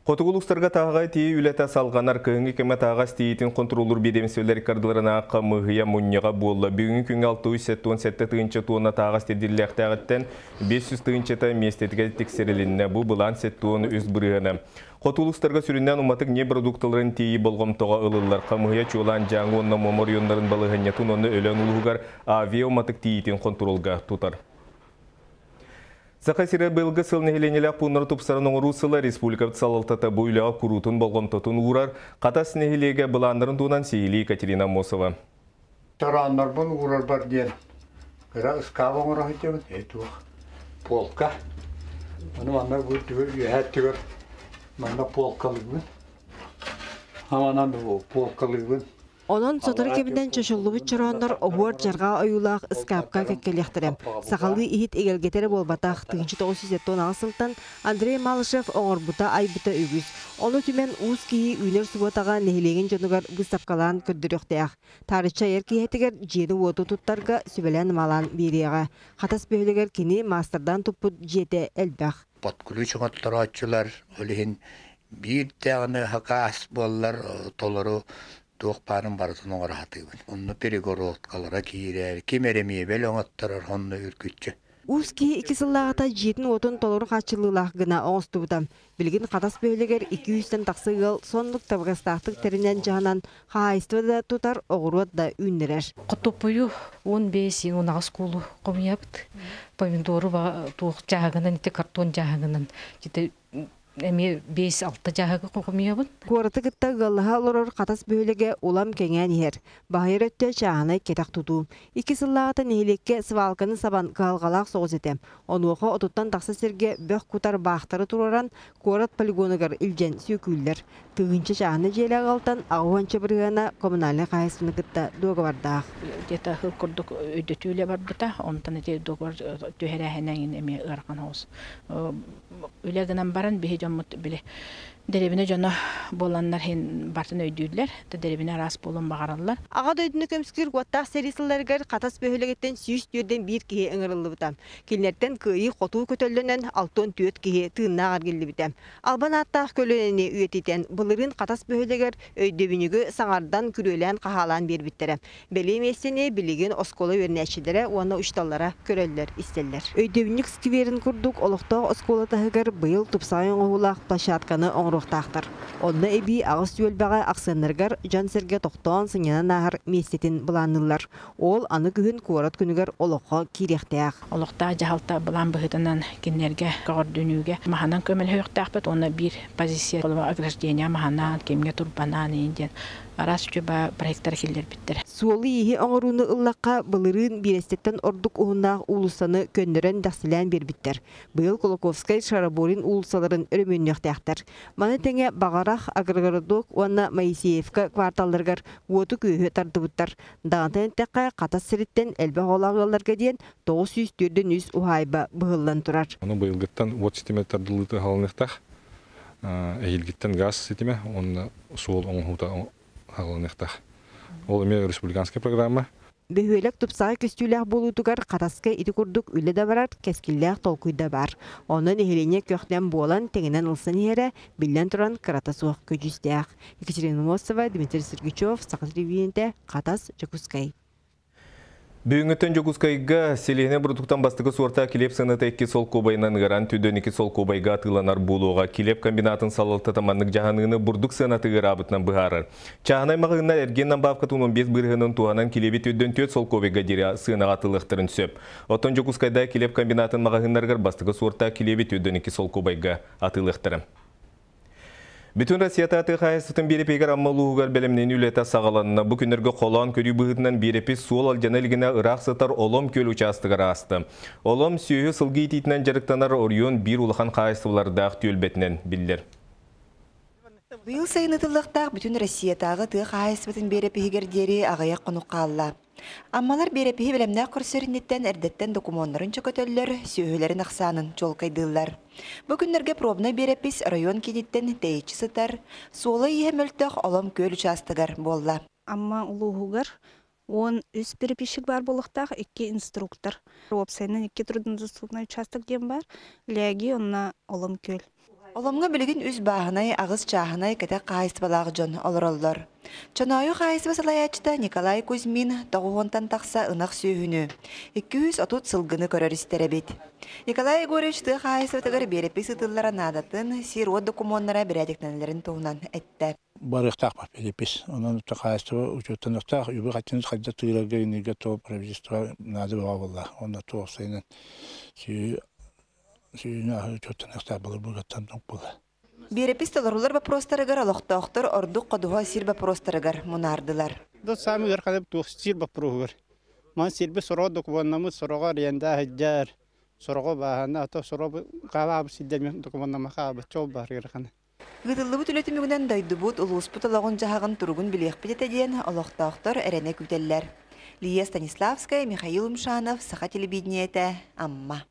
Хотугу улуустарга таһаҕаһы тиэйии үлэтэ салҕанар. Кыһыҥҥы кэмҥэ таһаҕас тиэйиитин хонтуруоллуур биэдэмистибэлэр ыккардыларынаах хамыыһыйа мунньаҕа буолла. Бүгүҥҥү күҥҥэ 677 тыһыынча туонна таһаҕас тиэрдиллиэхтээҕиттэн 500 тыһыынчата миэстэтигэр тиксэрилиннэ. Бу былаан 73 бырыһыана. Хоту улуустарга сүрүннээн уматык ньиэп бородуукталарын тиэйии болҕомтоҕо ылыллар. Хамыыһыйа чуолаан Дьааҥы уонна Муома оройуоннарын балаһыанньатын уонна Өлөөн улууһугар авиа уматык тиийиитин хонтуруолга тутар. Саха сирэ быйылгы сыл нэһилиэнньэлээх пууннары тупсаран оҥоруу сыла республикабыт салалтата бу үлэҕэ куруутун болҕомтотун уурар. Хатас нэһилиэгэ былааннарын туһунан сиһилии Екатерина Аммосова. Тарааннарбын уурарбар диэн кыра ыскаап оҥоро сылдьабын, туох полка. Ону манна бу үөһээ өттүгэр манна полкалыыбын. Аманан полкалыыбын. Онон сотору кэминэн чочуллубут чорооннор оһуор-дьарҕаа ойуулаах ыскаапка кэккэлиэхтэрэ. Сахалыы иһит эгэлгэтэ эрэ буолбатах, 1978 сылтан Андрей Малышев оҥорбута, айбыта үгүс. Ону түмэн уус киһи үүнэр субуотаҕа нэһилиэгин дьонугар быыстапкалаан көрдөрүөхтээх. Таарычча айар киэһэтигэр дьиэни-уоту туттарга сүбэлээн-амалаан биэриэҕэ. Хатас бөһүөлэгэр кини маастардаан туппут дьиэтэ элбэх. Под ключ оҥотторооччулар, ол иһин биир даҕаны хакаас буоллар толору туох баарын барытын оҥоро сатыыбын. Онно перегородкалара киирэр, ким эрэ миэбэл оҥотторор, онно үргүччү. Уус киһи икки сыллааҕыта дьиэтин-уотун толору хааччыллыылаах гына оҥостубута. Билигин Хатас бөһүөлэгэр икки сүүстэн тахса ыал соннук табыгастаахтык тэринэн-дьаһанан хаһаайыстыба да тутар, оҕуруот да үүннэрэр. Хотоппую 15 18 куулу хомуйабыт. Помидору туох дьааһыгынан ити картон дьааһыгынан эмиэ 5-6 дьааһыгы хомуйабын. Куораты кытта ыаллаһа олорор Хатас бөһүөлэгэ улам кэҥээн иһэр. Баһыйар өттө чааһынай кэтэх тутуу. Икки сыллааҕыта нэһилиэккэ свалканы сабан кыһалҕалаах соҕус этэ. Онуоха отуттан тахса сиргэ бөх кутар баахтары туруоран, куорат полигоныгар илдьэн сүөкүүллэр. Тыһыынча чааһынай дьиэлээх ыалтан аҕыс уонча бырыһыана коммунальнай хаһаайыстыбаны кытта дуогабардаах. Где-то сыл курдук өйдөтүү үлэ барбыта. Онтон ити договор түһэрээһинэ эмиэ ыарахан соҕус. Үлэ гынан баран биһи дьоммут били дэриэбинэ дьоно буоланнар иһин бартын өйдүүллэр, дэриэбинэ араас буолуон баҕараллар. Аҕа дойдуну көмүскүүр уоттаах сэрии сылларыгар Хатас бөһүөлэгиттэн 104 киһи ыҥырыллыбыта. Кинилэртэн кыайыы-хотуу көтөллөнөн 64 киһи тыыннаах эргиллибитэ. Албан ааттаах көлүөнэни үйэтитэн, былырыын Хатас бөһүөлэгэр өйдөбүнньүгү саҥардан, күрүөлээн-хаһаалаан биэрбиттэрэ. Бэлиэ миэстэни билигин оскуола үөрэнээччилэрэ уонна учууталлара көрөллөр-истэллэр. Өйдөбүнньүк скверин курдук олохтоох оскуола таһыгар быйыл тупсаҕай оҥоһуулаах площадканы оҥоруохтаахтар. Онно эбии аҕыс түөлбэҕэ ахсыаннарыгар дьон-сэргэ тохтоон сынньанан ааһар миэстэтин былаанныыллар. Ол аны күһүн куорат күнүгэр олоххо киириэхтээх. Олохтоох дьаһалта былаан быһыытынан кинилэргэ көҕөрдүнүүгэ маһынан көмөлөһүөхтээхпит уонна биир позиция ограждение маһынан, кимҥэ турбанаан диэн араас үчүгэй проектары киллэрбиттэр. Суолу-ииһи оҥорууну ыллахха, былырыын биэрэстэттэн ордук уһуннаах уулуссаны көннөрөн дэхсилээн биэрбиттэр. Быйыл Кулаковскай, Шараборин уулуссаларын өрөмүөннүөхтээхтэр. Маны тэҥэ Баҕарах, Агрогородок уонна Моисеевка кварталларыгар уоту-күөһү тардыбыттар. Даҕатан эттэххэ, Хатас сириттэн элбэх оҕолоох ыалларга диэн 943 уһаайба быһыллан турар. Ону быйылгыттан уот ситимэ тардыллыыта хаалыныахтаах. Эһиилгиттэн газ ситимэ уонна суол оҥоһуута аҕалыныахтаах. Ол эмиэ республиканскай программа. Бөһүөлэк тупсаҕай көстүүлээх буолуутугар Хатаска ити курдук үлэ да барар, кэскиллээх толкуй да баар. Онон нэһилиэнньэ көхтөөн буолан, тэҥинэн ылсан иһэрэ, биллэн туран, кырата суох көдьүүстээх. Екатерина Носова, Дмитрий Сергучев, Саха телевидениетэ, Хатас, Дьокуускай. Бүгүҥҥүттэн Дьокуускайга сэлиэһинэй бурдуктан бастакы суорта килиэп сыаната 2 солкуобайынан ыараан түрдэн 2 солкуобайга атыыланар буолуоҕа. Килиэп комбинатын салалтата маннык дьаһаныыны бурдук сыаната ыараабытынан быһаарар. Чааһынай маҕаһыыннар эргиэн намбаавкатын 15 бырыһыанын туһанан килиэби түрдэн 4 солкуобайга диэри сыанаҕа атыылыахтарын сөп. Оттон Дьокуускайда килиэп комбинатын маҕаһыыннарыгар бастакы суорта килиэби түрдэн 2 солкуобайга атыылыахтара. Бүтүн Россията тыа хаһаайыстыбатын биэрэпиһигэр Амма улууһугар бэлэмнэнии үлэтэ саҕаланна. Бу күннэргэ холоон көрүү быһыытынан биэрэпис суол алдьана илигинэ ыраах сытар Олом күөл учаастагар ааста. Олом сүөһү сылгы иитиитинэн дьарыктанар оройуон биир улахан хаһаайыстыбалардаах түөлбэтинэн биллэр. Быйыл сайын ытыллыахтаах бүтүн Россиятааҕы тыа хаһаайыстыбатын биэрэпиһигэр диэри аҕыйах хонук хаалла. Аммалар биэрэпиһи бэлэмнээх көрсөр инниттэн эрдэттэн докумуоннарын чөкөтөллөр, сүөһүлэрин ахсаанын чуолкайдыыллар. Бу күннэргэ пробнай биэрэпис район кииниттэн тэйиччи сытар, суола-ииһэ мөлтөх Олом күөл учаастагар буолла. Амма улууһугар 13 переписчик баар буолуохтаах, икки инструктор. Уопсайынан икки труднодоступный участок диэн баар. Лээги онно Олом күөл. Оломҥо билигин үс бааһынай, аҕыс чааһынай кэтэх хаһаайыстыбалаах дьон олороллор. Чоноойу хаһаайыстыба салайааччыта Николай Кузьмин тоҕуһуонтан тахса ынах сүөһүнү, 230 сылгыны көрөр-истэр эбит. Николай Егорович тыа хаһаайыстыбатыгар биэрэпис ыытыллара наадатын, сир-уот докумуоннара бэрээдэктэнэллэрин туһунан эттэ. Барыахтаах перепись. Онон хаһаайыстыба учуоттаныахтаах, үбү-харчыны хайдах тыырарга, инниргэ то правительство наада бөҕө буолла. Онно туох сайынан сүүнү аһы учуоттаныахтаах былыр былыргыттан буолла. Биэрэпис толорулар боппуруостарыгар олохтоохтор ордук ходуһа сир боппуруостарыгар мунаардылар. Саамай ыарахана туох сир боппуруоһугар. Ман сирби сороҕо докумуоннаммыт, сороҕо аренда сылдьар, сороҕо бааһына, ато сороҕо хаалаабыт сирдэр докумуоннама хаалбыт чол баар ыарахана. Ыытыллыбыт үлэ түмүгүнэн дойдубут, улууспут олоҕун-дьаһаҕын туругун билиэхпит этэ диэн олохтоохтор эрэнэ күүтэллэр. Лия Станиславская, Михаил Умшанов, Саха телевидениетэ, Амма.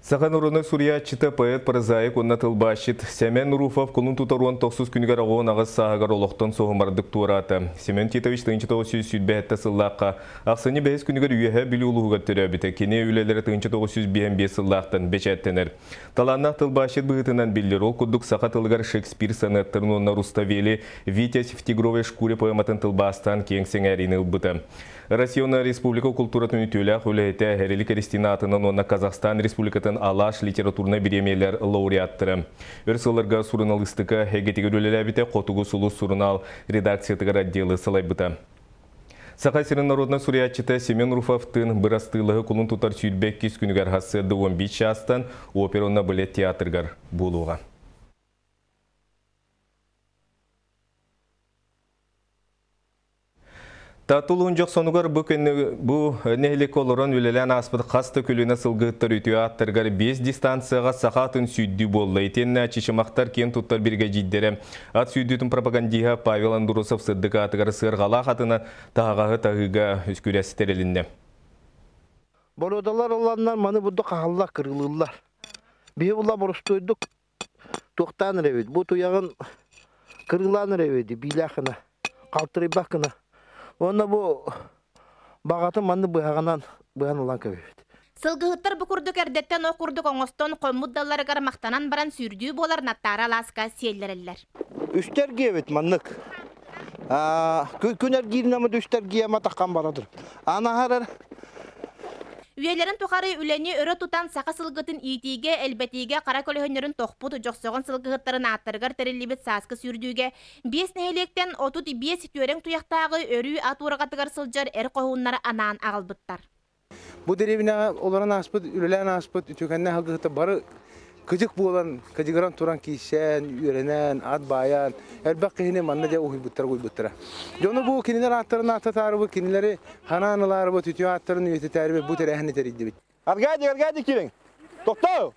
Саха норуотун суруйааччыта, поэт, прозаик уонна тылбаасчыт Сэмэн Руфов кулун тутар 19 күнүгэр 68 сааһыгар олохтон соһумардык туораата. Семен Титович 1927 сыллаахха ахсынньы бэһис күнүгэр Үөһээ Бүлүү улууһугар төрөөбүтэ. Кини үлэлэрэ 1955 сыллаахтан бэчээттэнэр. Талааннаах тылбаасчыт быһыытынан биллэр. Ол курдук саха тылыгар Шекспир сонеттарын уонна Руставели «Витязь в тигровой шкуре» поэматын тылбаастаан киэҥ сэҥээриини ылбыта. Россия уонна республика култууратын үтүөлээх үлэһитэ Эрилик Эристиин аатынан уонна Казахстан Республикатын Алаш литературнай бириэмийэлэр лауреаттара. Өр сылларга суруналыыстыка эйгэтигэр үлэлээбитэ, Хотугу сулус сурунаал редакциятыгар отделы салайбыта. Саха сирин народнай суруйааччыта Семен Руфовтыын бырастыылаһыы кулун тутар 22 күнүгэр сарсыарда 11 чаастан опера уонна балет театрыгар буолуоҕа. Таатта улууһун Дьохсонугар бу күн бу нэһилиэккэ олорон үлэлээн ааспыт хас да көлүөнэ сылгыһыттар үтүө ааттарыгар биэс дистанцияҕа саха атын сүүрдүү буолла. Итиэннэ Чычымахтар киэн туттар биригэдьиирдэрэ ат сүүрдүүтүн пропагандиһа Павел Андросов сырдык аатыгар сыарҕалаах атынан таһаҕаһы таһыыга күрэс тэрилиннэ. Боруодалар ыланнар маны бурдук хаһаллар, кырыылыыллар. Биһи була боростуойдук туохтаан эрэбит. Бу туйаҕын кырыылаан эрэбит, биилээх гына, халтырыйбах гына. Уонна бу баҕатын манны быһаҕынан быһан ылан кэбиһэбит. Сылгыһыттар бу курдук эрдэттэн ох курдук оҥостон хоммут далларыгар махтанан баран сүүрдүү буолар Наттаара алааска сиэллэрэллэр. Үстэр гиэбит маннык. Күн эргииринэ үстэр гиэма таххан барадыр. Анаһарар Үйэлэрин тухары үлэни өрө тутан саха сылгытын иитиигэ, элбэтиигэ хара көлөһүннэрин тохпут Дьохсоҕон сылгыһыттарын ааттарыгар тэриллибит сааскы сүүрдүүгэ биэс нэһилиэктэн 35 түөрэҥ туйахтааҕы өрүү ат уораҕатыгар сылдьар эр хоһууннары анаан аҕалбыттар. Бу дэриэбинэҕэ олорон ааспыт, үлэлээн ааспыт үтүөкэннээх сылгыһыттар бары кыдьык буолан, кыдьыгыран туран киирсэн, үөрэнэн, ат баайан, элбэх киһини манна дьэ уһуйбуттара угуйбуттара. Дьону бу кинилэр ааттарын ааттатаарыбыт, кинилэри ханаан ылаарыбыт, үтүө ааттарын үйэтитээрибит бу тэрээһини тэрийдибит. Аркадий, Аркадий кириҥ! Тохтоо!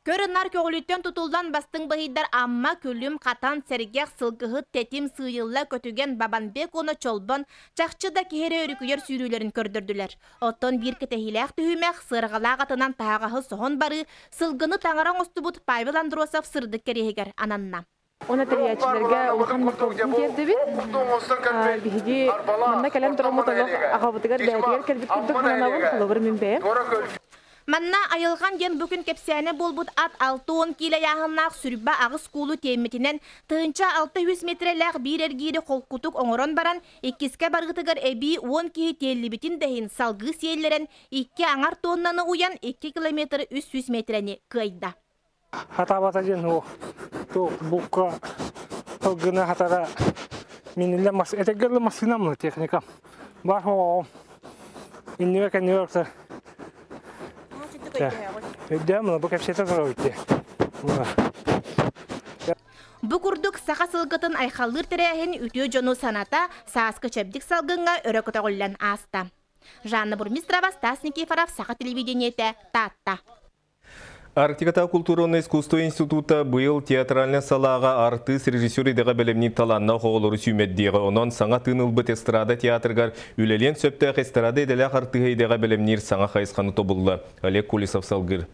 Көр-ынар көҕүлүттэн тутуллан бастыҥ быһыйдар Амма, Күлүм, Хатан, Сэргэх, Сылгыһыт, Тэтим, Сыыйылла, Көтүгэн, Бабанбек уонна Чолбон чахчы да киһи эрэ өрүкүйэр сүүрүүлэрин көрдөрдүлэр. Оттон биир кэтэһиилээх түһүмэх, сыарҕалаах атынан таһаҕаһы соһон барыы, сылгыны таҥара оҥостубут Павел Андросов сырдык кэриэһигэр ананна. Уонна тэрийээччилэргэ улахан махталбытын тиэрдэбит. Биһиги манна кэлэн тураммыт олох аҕабытыгар бэйэтигэр кэлбит курдук сананабын, холобур мин бэйэм. Манна Айылҕан диэн бу күн кэпсээнэ буолбут ат 60 киилэ ыйааһыннаах сүрбэ аҕыс куулу тиэммитинэн 1600 миэтэрэлээх биир эргиири холкутук оҥорон баран, иккискэ барыытыгар эбии уон киһи тиэллибитин да иһин салгыы сиэллэрэн икки аҥар тоннаны уйан 2 километр 300 миэтэрэни кыайда. Хатаабата диэн туох букка сылгыны хатара миниллэ мас этэргэ массыынам техника бар оҕом иннибэ кэннибэ ыкса өйдөөн бу кэпсэтэ турабыт Бу курдук саха сылгытын айхаллыыр тэрээһин үтүө дьону саната сааскы чэбдик салгыҥҥа өрө көтөҕүллэн ааста. Жанна Бурмистрова, Стас Никифоров, Саха телевидениетэ, Таатта. Арктикатааҕы култуура уонна искусство института быйыл театральнай салааҕа артыыс, режиссер идэҕэ бэлэмниир талааннаах оҕолору сүүмэрдиэҕэ. Онон саҥа тыын ылбыт эстрада театрыгар үлэлиэн сөптөөх эстрада идэлээх артыыһы идэҕэ бэлэмниир саҥа хайысханы тобулла. Олег Колесов салгыыр.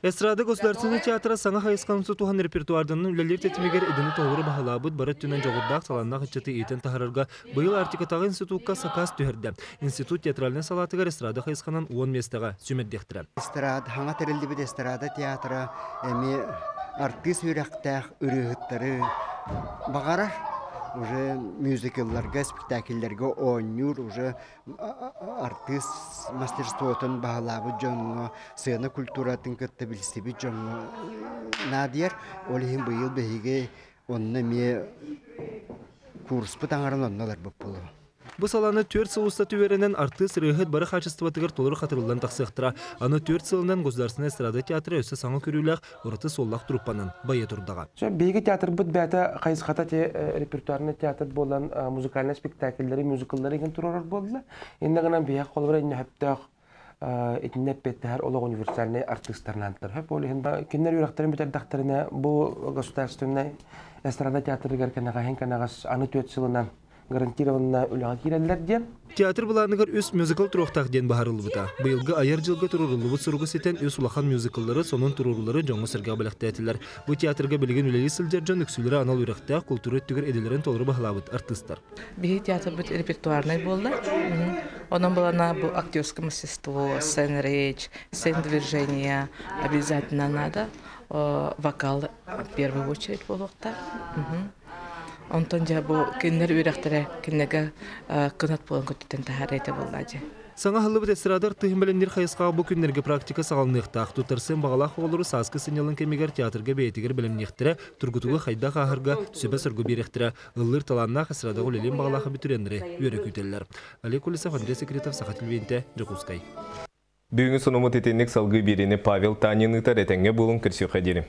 Эстрада государственный театра саҥа хайысханы тутуһан репертуарданан үлэлиир тэтимигэр идэни толору баһылаабыт бары өттүнэн дьоҕурдаах талааннаах ыччаты иитэн таһаарарга быйыл Арктикатааҕы институкка сакаас түһэрдэ. Институт театральнай салаатыгар эстрада хайысханан 10 миэстэҕэ сүүмэрдиэхтэрэ. Эстрада, саҥа тэриллибит эстрада театра эмиэ артыыс үөрэхтээх ырыаһыттары баҕарар. Уже мюзиклларга, спектакльлэргэ оонньуур, уже артыыс мастерствотун баһылаабыт дьоҥҥо, сцена культуратын кытта билсибит дьоҥҥо наадыйар. Ол иһин быйыл биһиги онно эмиэ курспут аҥарын онно ыларбыт буолуо. Бу салааны 4 сыл устата үөрэнэн артыыс ырыаһыт бары хаачыстыбатыгар толору хатырыллан тахсыахтара. Аны 4 сылынан Государственнай эстрада театра өссө саҥа көрүүлээх ураты суоллаах труппанан байа турдаҕа. Биһиги театрбыт бэйэтэ хайысхата репертуарный театр буолан музыкальнай спектакльлэри, мюзикллары игин туруорар буолла. Иннэ гынан биһиэхэ холобура иннэ сөптөөх итиннэ эппиэттэһэр олох универсальнай артыыстарнаантар. Хөп ол иһин кинилэр үөрэхтэрин бүтэрдэхтэринэ бу государственнай эстрада театрыгар кэнэҕэһин кэнэҕэс аны 4 сылынан гарантированно үлэҕэ киирэллэр диэн. Театр былааныгар үс мюзикл туруохтаах диэн баһарыллыбыта. Быйылгы айар дьылга туруоруллубут суругу ситэн үс улахан мюзикллары, сонун туруоруулары дьоҥҥо-сэргэҕэ бэлэхтээтилэр. Бу театрга билигин үлэлии сылдьар дьон үксүлэрэ анал үөрэхтээх, култуура өттүгэр идэлэрин толору баһылаабыт артыыстар. Биһи театрбыт репертуарнай буолла. Онон булана бу актерское мастерство, сцена речь, сцена движения обязательно надо. Вокал в первую очередь буолуохтаах. Онтон дьэ бу кинилэр үөрэхтэрэ кинилэргэ кынат буолан көтүтэн таһаарыы этэ буолла дьэ. Саҥа аһыллыбыт эстрадар тыһын бэлэмниир хайысхаҕа бу күннэргэ практика саҕаланыахтаах. Туттарсыан баҕалаах оҕолору сааскы сынньалаҥ кэмигэр театрга бэйэтигэр бэлэмниэхтэрэ, тургутугу хайдах ааһарга сүбэ-соргу биэриэхтэрэ, ыллыыр талааннаах эстрадаҕа үлэлиэн баҕалаах абитуриеннары үөрэ күүтэллэр. Олег Колесов, Андрей Секретов, Саха телевидениетэ, Дьокуускай. Бүгүҥҥү сонуммут итинник салгыы биэриини Павел Танин ыытар этэҥҥэ буолуҥ көрсүөххэ диэри.